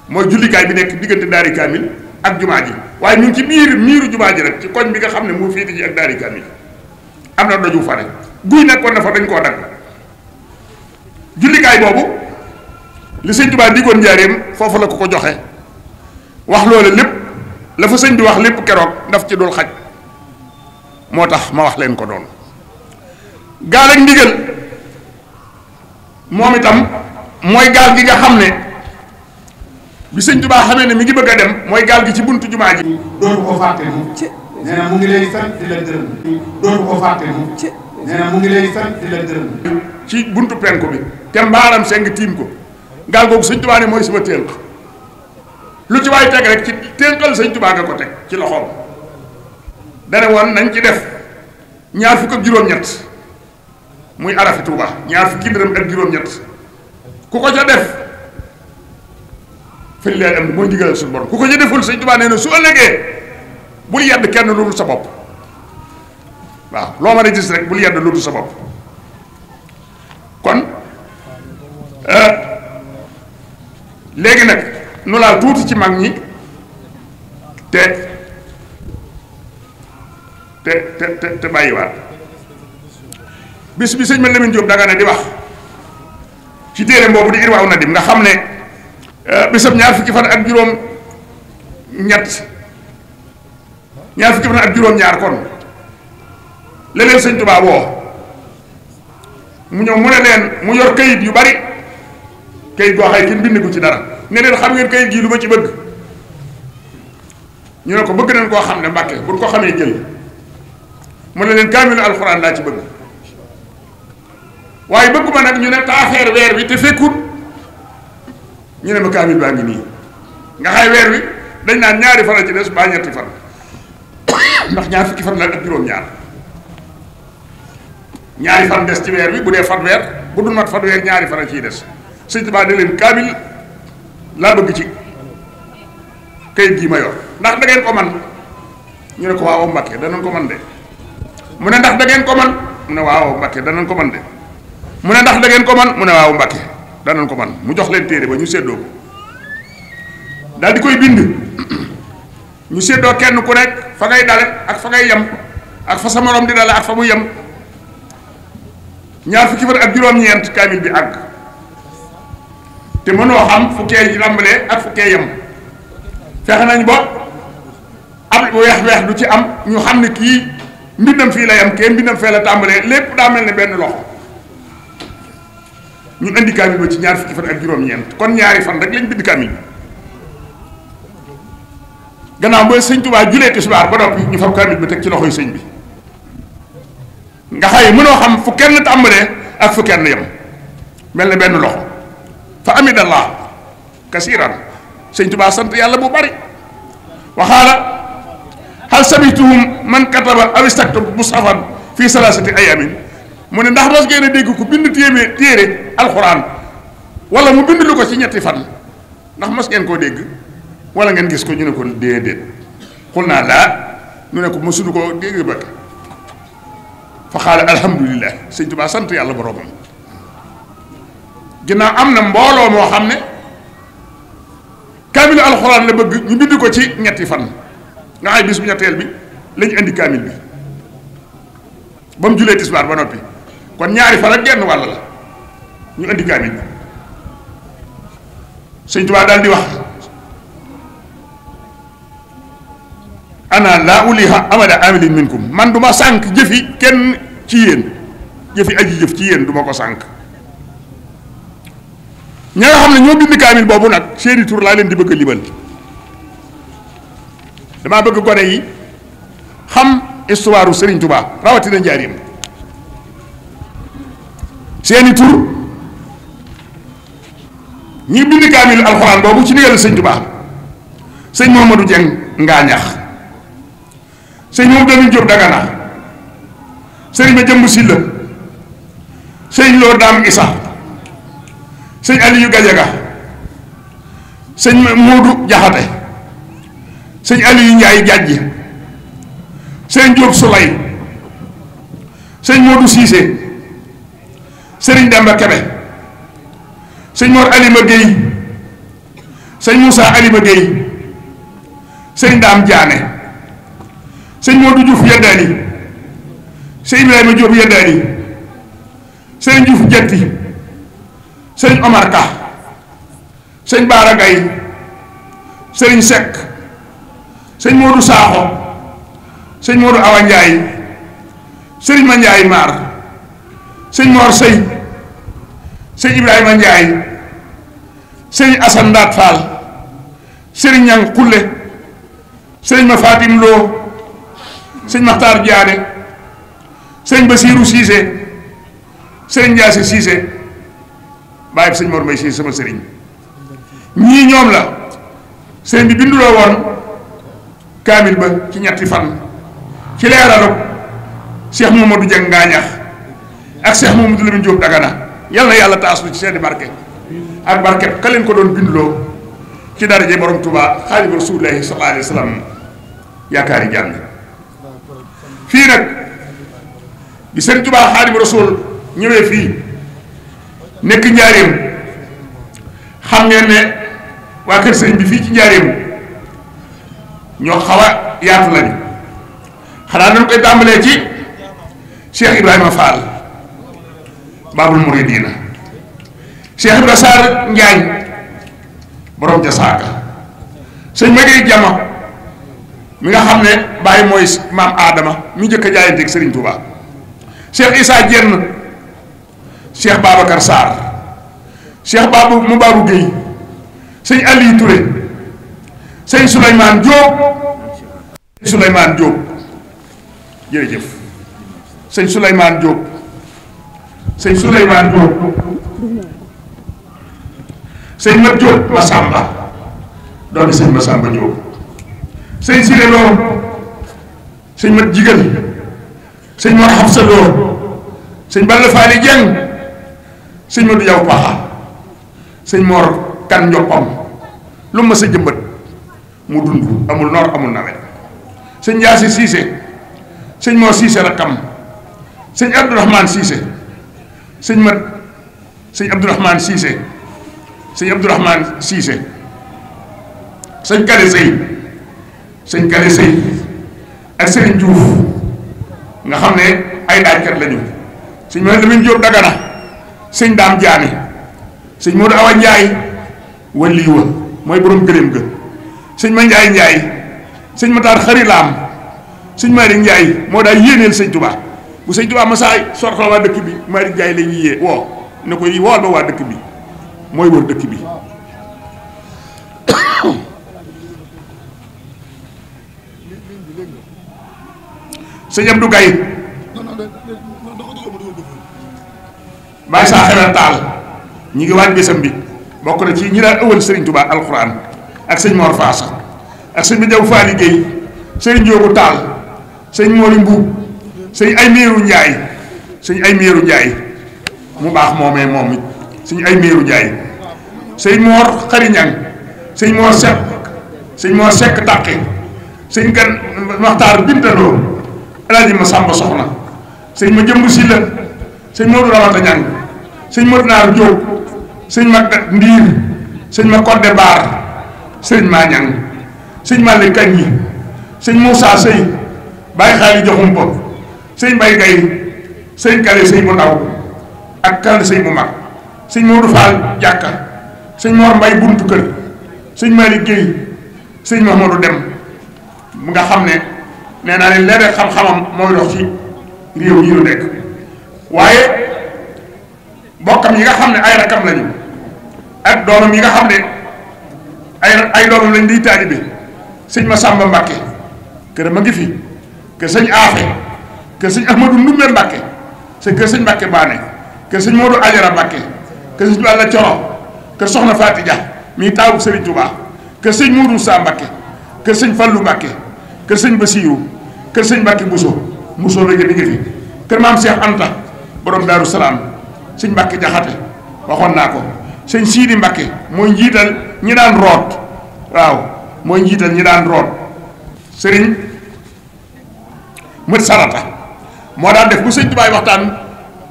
mooy jullikaay bi nekk diggante daari kaamil ak jumaa ji waaye ñu ngi ci miiru jumaa ji rek ci koñ bi nga xam ne moo féete ji ak daari kaamil am na doju fa rek guy nekkoon na fa dañ koo dagg jullikaay boobu li sëñ Tuubaa diggoon njaareem foofu la ko joxe wax loolu lépp la fa sëñ bi wax lépp keroog daf ci dul xaj moo tax ma wax leen ko doon gaal ak ndigal moom itam mooy gaal gi nga xam ne bi sëñ Tuubaa xamee ne mi ngi bëgg a dem mooy gaal gi ci buntu jumaa ji dootu ko fàtte mu nee na mu ngi lay sant di la gërëm dootu ko fàtte mu nee na mu ngi lay sant di la gërëm ci buntu penku bi te mbaaram seng tiim ko gaal googu sëñ Tuubaa ne mooy sama tënk lu ci waay teg rek ci tënkal sëñ Tuubaa nga ko teg ci loxoom dane woon nañ ci def ñaar fukk ak juróom-ñett muy arafi Tuubaa ñaar fukki dërëm ak juróom-ñett ku ko ca def fi leen am mooy ndigalal suñu borom ku ko ca deful sëñ Tuubaa nee na su ëllëgee bul yedd kenn lu dul sa bopp waaw loo mën a gis rek bul yedd lu dul sa bopp kon léegi nag nu laal tuuti ci mag ñi te bàyyiwaat bis bi sëñ ma Lamine Diop Dagana di wax ci téere boobu di Irwaaw Nadim nga xam ne bisam ñaar fukki fan ak juróom ñaar kon leneen sëñ Tuubaa woo mu ñëw mu ne leen mu yor kayit yu bari kayit goo xay kenn bind ko ci dara ne leen xam ngeen kayit gii lu ma ci bëgg ñu ne ko bëgg nañ koo xam ne Mbàkke bu ñu ko xamee jël mu ne leen kaamilu alxuraan laa ci bëgg waaye bëgguma nag ñu ne taafeer weer wi te fekkut ñu ne ma kaamil baa ngi nii nga xay weer wi dañ naan ñaari fan a ci des baa ñetti fan ndax ñaar fukki fan la ak juróom-ñaar ñaari fan des ci weer wi bu dee fanweer bu dul mat fanweer ñaari fan a ciy des sëñ Tuubaa ne leen kaamil laa bëgg ci kayit gii ma yor ndax da ngeen ko man ñu ne ko waaw Mbàkke danañ ko man de mu ne ndax da ngeen ko man mu ne waaw Mbàkke danañ ko man de mu ne ndax da ngeen ko man mu ne waaw Mbàkke danañ ko man mu jox leen téere ba ñu séddoo ko daal di koy bind ñu séddoo kenn ku nekk fa ngay dale ak fa ngay yem ak fa sa morom di dale ak fa mu yem ñaar fukki fan ak juróom-ñeent kaamil bi àgg te mënoo xam fu kee làmbalee ak fu kee yem fexe nañ ba ab weex du ci am ñu xam ne kii mbindam fii la yem kee mbindam fee la tàmbalee lépp daa mel ne benn loxo ñu indi kaamil ba ci ñaar fukki fan ak juróom-ñeent kon ñaari fan rek lañ bind kaamil bi gannaaw ba sëñ Tuubaa julee tisbaar ba noppi ñu fab kaamil bi teg ci loxoy sëñ bi nga xay mënoo xam fu kenn tàmbalee ak fu kenn yem mel ne benn loxo fa amidallah kasiran sëñ Tuubaa sant yàlla bu bari waxaala hal samituhum man kataba aw istaktaba mushafan fii salaasati ayamin mu ne ndax mos ngeen a dégg ko bind téere alxuraan wala mu bind lu ko ci ñetti fan ndax mos ngeen koo dégg wala ngeen gis ko ñu ne ko déedéet xul naa laa ñu ne ko mosuñu ko dégg ba fa xaala alhamdulillah sëñ Tuubaa sant yàlla boroomam ginnaaw am na mbooloo moo xam ne kaamilu alxuraan la bëgg ñu bind ko ci ñetti fan nga xay bis bu ñetteel bi lañu indi kaamil bi ba mu julee tisbaar ba noppi kon ñaari fan ak genn wàll la ñu indi kaamil bi sëñ Tuubaa daal di wax ana laa uliha amada amilin minkum man du ma sànk jëfi kenn ci yéen jëfi aji jëf ci yéen du ma ko sànk ña nga xam ne ñoo bind kaamil boobu nag seeni tur laa leen di bëgg a libal damaa bëgg gone yi xam histoire Serigne Touba rawatina njaarim seeni tur ñi bind kaamil alxuraan boobu ci ndigal sëñ Touba sëñ Mouhamadou Dieng Ngaañax sëñ Mouhamadou Lamine Diop Dagana sëriñ ma jëmb Silla sëñ Lo Daam Isa sëñ Aliou Gajaga sëñ Moodu Jaxate sëñ Aliou Njaay Jajji sëñ Diop Sulay sëñ Moodu Siise sëriñ Demba Kebe sëñ Mor Alima Gueye sëñ Moussa Alima Gueye sëñ Daam Diané sëñ Modou Diouf Yeddaani sëñ Ibrahima Diop Yeddaani sëñ Diouf Jetti sëñ Omar Ka sëñ Baara Gaye sëñ Seck sëñ Modou Sakho sëñ Modou Awa Ndiaye sëñ Ma Ndiaye Mar sëñ Mor Sey sëñ Ibrahima Ndiaye sëñ Assane Ndaat Fall sëñ Ñang Xulle sëñ Ma Fatim Lo sëñ Maxtaar Diané sëñ Basirou Cissé sëñ Ndiasse Cissé bàyyi sëñ Mor May Cissé sama sëriñ ñii ñoom la sëñ bi binduloo woon kaamil ba ci ñetti fan ci leeralu Cheikh Mamadou Dieng Ngaañax ak Cheikh Mamadou Lamine Diop Dagana yal na yàlla taaslu ci seeni barke ak barke ka leen ko doon binduloo ci daraje borom Touba Xaadimu Rasuulillaahi sallallaahu alayhi wa sallam yaakaari jàmm fii nag bi sëñ Touba Xaadimu Rasuul ñëwee fii nekk njaareem xam ngeen ne waa kër sëñ bi fii ci njaareem ñoo xaw a yaatu lañu xanaa dañ koy tàmbalee ci Cheikh Ibrahima Fall Babul Mouridina Cheikh Ibrahima Sarr Njaañ borom ca saaka sëñ Magay Jama mi nga xam ne bàyyi mooy maam Adama mi njëkk a jaayanteeg Serigne Touba Cheikh Issa Dieng Cheikh Babacar Sarr Cheikh Babou mu Babou Guèye sëñ Aliou Touré sëñ Souleymane Diop Souleymane Diop jërëjëf sëñ Souleymane Diop sëñ Souleymane Diop sëñ Mat Diop Massamba doomi sëñ Massamba Diop sëñ Siré Lo sëñ Mat Jigal sëñ Mor Hafsa Lo sëñ Balla Faali Dieng sëñ Modou Diaw Paxa sëñ Mor Kan Njoppam lu ma sa jëmbat mu dund amul noor amul nawet sëñ Ndiasse Cissé sëñ Mor Cissé rakkam sëñ Abdourahmane Cissé sëñ Mat sëñ Abdourahmane Cissé sëñ Abdourahmane Cissé sëñ Kale Sey sëñ Kale Sey ak sëñ Diouf nga xam ne ay daajkat lañu sëñ Mor Lamine Diop Dagana sëñ Daam Diané sëñ Modou Awa Ndiaye wali wa mooy borom gëléem ga sëñ Ma Ndiaye sëñ Matar Xari Laam sëñ Malick Ndiaye moo daal yéeneel sëñ Touba bu sëñ Touba masaay sorxal waa dëkk bi Malick Ndiaye la ñuy yee woo ne ko yi wool ba waa dëkk bi mooy wër dëkk bi sëñ Abdou Gaye bàyyi saa xewal taal ñi ngi waaj bésam bi bokk na ci ñi daan ëwal sëriñ Touba alxuraan ak sëñ Mor Faasa ak sëñ bi Jaw Faali Guèye sëriñ Joogu Taal sëñ Mori Mbuub sëñ ay Meeru Njaay sëñ ay Meeru Njaay mu baax moomee moom it sëñ ay Meeru Njaay sëñ Mor Xariñang sëñ Mor Sekk sëñ Mor Sekk Tàqe sëñ Gan Maxtaar Bintaloo Alaaji ma Sàmba Soxna sëñ ma Jëmb Silla sëñ Modou Rawata Ñang sëñ Modou Naar Jóob sëñ ma Ndiir sëñ ma Kodde Baar sëñ ma Ñang sëñ Malick Kañ sëñ Moussa Sey Baye Xaali Joxumpa sëñ Bay Gay sëñ Kale sëñ bu ndaw ak Kale sëñ bu mag sëñ Modou Fall Jàkka sëñ Mor Mbay buntu kër sëñ Malick Guèye sëñ Mamadou Dem mu nga xam ne nee naa leen léeg-léeg xam-xamam mooy dox ci réew yi ñu nekk waaye bokkam yi nga xam ne ay rakam lañu ak doomam yi nga xam ne ay doomam lañ di taalibe sëñ Massamba Mbakke kër ma ngi fi kër sëñ Afe kër sëñ Ahmadou Ndumbe Mbakke kër sëñ Mbakke Baane kër sëñ Modou Ajara Mbakke kër sëñ Balla Coro kër Soxna Faati Dia mii taawu Sëriñ Touba kër sëñ Modou Sa Mbakke kër sëñ Fallu Mbakke kër sëñ Basiiru kër sëñ Mbakke Bousso la ngi fi kër maam Cheikh Anta borom Daaru Salaam sëñ Mbakke Jaxate waxoon naa ko sëñ Siidi Mbakke mooy njiital ñi daan root waaw mooy njiital ñi daan root sëriñ mët sarata moo daan def bu sëñ Tubaay waxtaan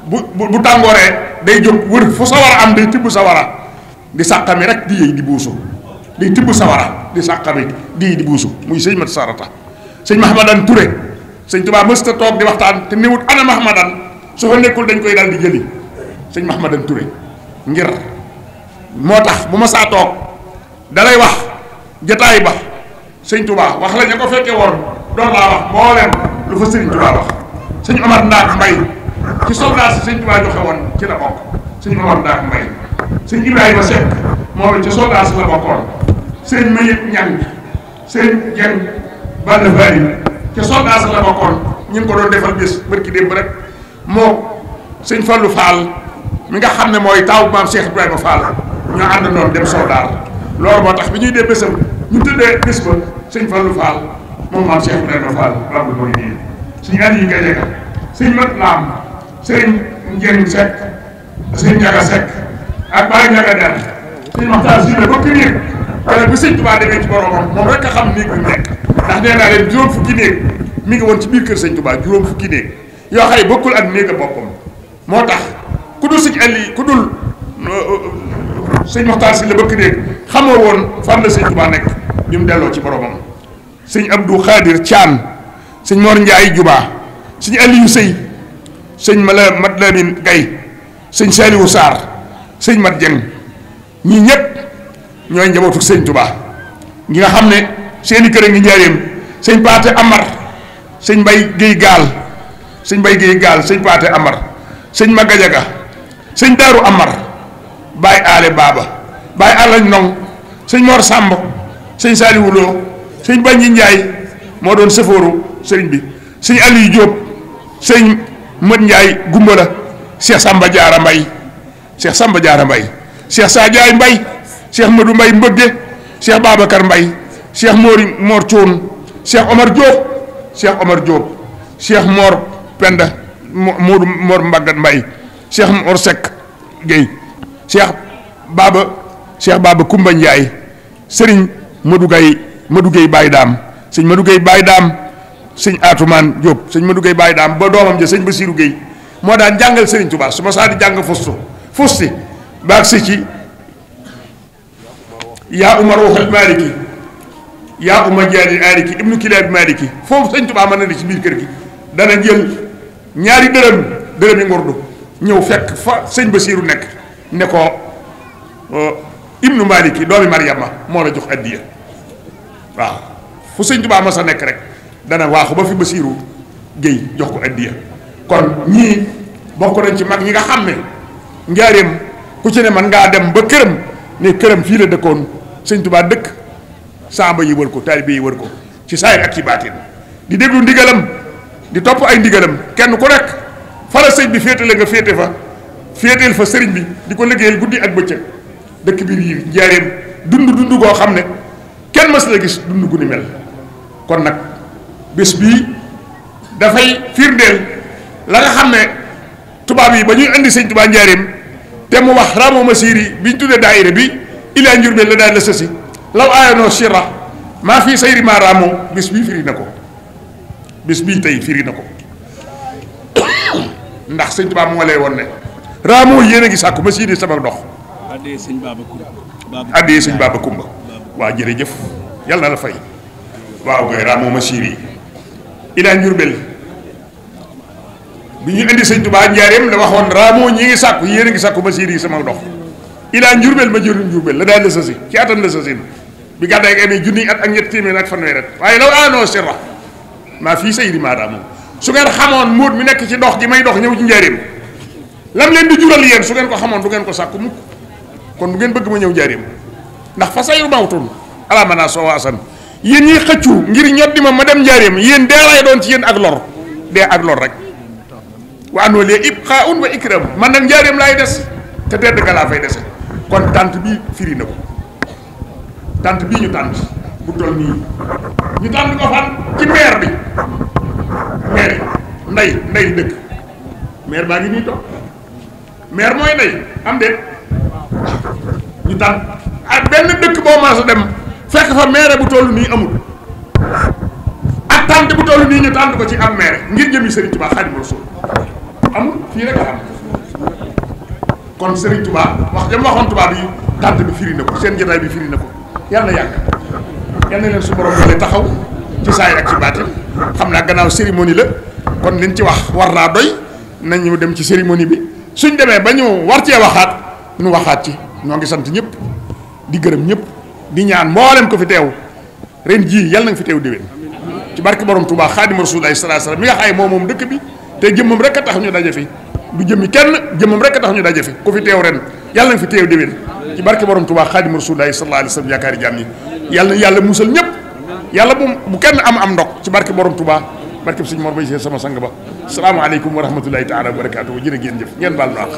bu tàngooree day jóg wër fu sawara am day tibb sawara di sàqami rek di yëy di buusu di tibb sawara di sàqami di buusu muy sëñ mat sarata sëñ Mahamadan Touré sëñ Tuubaa mësta toog di waxtaan te néewut ana Mahamadan su fa nekkul dañ koy daal di jëli sëñ Mahamadan Touré ngir moo tax bu ma saa toog dalay wax jataay ba sëñ Tuubaa wax la ña ko fekke woon doon laa wax mbooleem lu fa sëriñ Tuubaa wax sëñ Omar Ndaak Mbay ci soldat si sëñ Tuubaa joxe woon ci la bokk sëñ Omar Ndaak Mbay sëñ Ibrahima Seck moom ci soldat si la bokkoon sëñ Mayit Ñang sëñ Jeng Balla Fari ci soldat si la bokkoon ñu ngi ko doon defal bés bërki démb rek moo sëñ Fallou Fall mi nga xam ne mooy taawu maam Cheikh Ibrahima Fall ñoo ànd noonu dem soldat loolu moo tax bi ñuy dee bésam ñu tëddee bés ba sëñ Fallou Fall moom maam Cheikh Ibrahima Fall rabul mooy nii suñu at yi nga jega sëñ Mat Laam sëñ Njëriñ Seck sëñ Njaga Seck ak Baye Njaga Den sëñ Maxtaar si ne bokk néeg wala bi sëñ Tuubaa demee ci boromam moom rek a xam néeg bi mu nekk ndax nee naa leen juróom fukki néeg mi ngi woon ci biir kër sëñ Tuubaa juróom fukki néeg yoo xëy bokkul ak néeg a boppam moo tax ku dul sëñ Aliou ku dul sëñ Maxtaar si la bëkk néeg xamoo woon fan la sëñ Tuubaa nekk bi mu delloo ci boromam sëñ Abdou Khadir Thian sëñ Mor Ndiaye Juba sëñ Aliou Sey sëñ Mat Lamine Gaye sëñ Saliou Sarr sëñ Mat Dieng ñii ñëpp ñooy njabootu sëñ Tuubaa ñi nga xam ne seeni kër a ngi njaareem sëñ Paate Amar sëñ Mbay Géey Gaal sëñ Mbay Géey Gaal sëñ Paate Amar sëñ Magajaga sëñ Daaru Amar Baay Ale Baaba Baay Alañ Nong sëñ Mor Sàmb sëñ Saliou Lo sëñ Bañi Njaay moo doon sëfooru sëriñ bi sëñ Aliou Diop sëñ Mët Njaay Gumbala Cheikh Samba Diarra Mbay Cheikh Samba Diarra Mbay Cheikh Sadiaay Mbay Cheikh Madou Mbay Mbëgge Cheikh Babacar Mbay Cheikh Mor Thion Cheikh Omar Diop Cheikh Omar Diop Cheikh Mor Penda Modou Mor Mbagat Mbay Cheikh Mor Seck Guèye Cheikh Baba Kumba Ndiaye Serigne Madou Guèye Baye Daam sëñ Madou Guèye Baye Daam sëñ Atoumane Diop sëñ Madou Guèye Baye Daam ba doomam ja sëñ Bassirou Guèye moo daan jàngal Serigne Touba su ma saa di jàng fusti baag si ci yaa Umar waxal Maliki yaa Umar Jaani Aliki ibnu Kilaabi Maliki foofu sëñ Touba mën na di ci biir kër gi dana jël ñaari dërëm yi ngurdu ñëw fekk fa sëñ Bassirou nekk ne ko ibnu Maliki doomi Mariama moo la jox addiya waaw fu sëñ Touba ma sa nekk rek dana waaxu ba fi Bassirou Guèye jox ko addiya kon ñii bokk nañ ci mag ñi nga xam ne njaareem ku ci ne man ngaa dem ba këram ne këram fii la dëkkoon sëñ Touba dëkk saaba yi wër ko taalibe yi wër ko ci saayir ak ci baatin di déglu ndigalam di topp ay ndigalam kenn ku nekk fa la sëñ bi féetale nga féeteel fa sëriñ bi di ko liggéeyal guddi ak bëccëg dëkk bi yi njaareem dund goo xam ne kenn mës la gis dund gu ni mel kon nag bés bii dafay firndeel la nga xam ne tubaab yi ba ñuy indi sëñ Tuubaa njaareem te mu wax ramo masiri bi ñu tuddee daayira bi ilaa Njurbel la daal la sësi law aayanoo sirra maa fii sayri maa ramo bis bii firi na ko bis bii tey firi na ko ndax sëñ Tuubaa moo lay woon ne ramo yéen a ngi sàkku masiri sama dox addee sëñ Baba Kumba waaw jërëjëf yàlla na la fay waaw koy ramo masiri ilaa Njurbel bi ñu indi sëñ Tuubaa njaareem la waxoon raamoo ñi ngi sàkku yéen a ngi sàkku masir yi sama dox ilaa Njurbel ma jëriñ Njurbel la daal la sasi ci atam la sasin bi gàddaay gi amee junni at ak ñett téeméer ak fanweer at waaye law aanoo sirra maa fii sayri maa raamoo su ngeen xamoon móot mi nekk ci dox gi may dox ñëw ci njaareem lam leen di jural yéen su ngeen ko xamoon du ngeen ko sàkku mukk kon du ngeen bëgg ma ñëw njaareem ndax fa sayru mawtun alaa manaa soo waasan yéen ñiy xëccu ngir ñoddi ma dem njaareem yéen dee lay doon ci yéen ak lor dee ak lor rek wa andoo lee ibqaa'un wa ikram man nag njaareem laay des te tedd ga laa fay dese kon tànt bii firi na ko tànt bii ñu tànt bu toll nii ñu tànt ko fan ci maire bi maire nday dëkk maire baa ngi nii toog maire mooy nday am déet ñu tànt ak benn dëkk boo maasa dem fekk fa maire bu toll nii amul ak tànt bu toll nii ñu tànt ko ci am maire ngir jëmi Serigne Touba Xaadimu Rasuul amul fii rek la am kon Serigne Touba wax jëm waxoon Touba bi tànt bi firi na ko seen jotaay bi firi na ko yàlla na yàgg yal na leen su borom bi taxaw ci saay ak ci baatin xam naa gannaaw cérémonie la kon liñ ci wax war naa doy nañu dem ci cérémonie bi suñ demee ba ñu war cee waxaat ñu waxaat ci ñoo ngi sant ñëpp di gërëm ñëpp di ñaan mboolem ko fi teew ren jii yal na nga fi teew déwén ci barke borom Touba Xaadimu Rasuul sallallahu alayhi wasallam mi nga xay moom dëkk bi te jëmmam rek a tax ñu daje fi du jëmmi kenn jëmmam rek a tax ñu daje fi ku fi teew ren yàlla na fi teew déwén ci barke borom Touba Xaadimu Rasuul sallallahu alayhi wasallam yaakaari jàmm yi yàlla na yàlla musal ñëpp yàlla bu kenn am ndok ci barke borom Touba barke Sëñ Mor Bay sama sang ba salaamaaleykum wa rahmatullahi taala wa barakaatuhu jërë ngeen jëf ngeen baal nu àq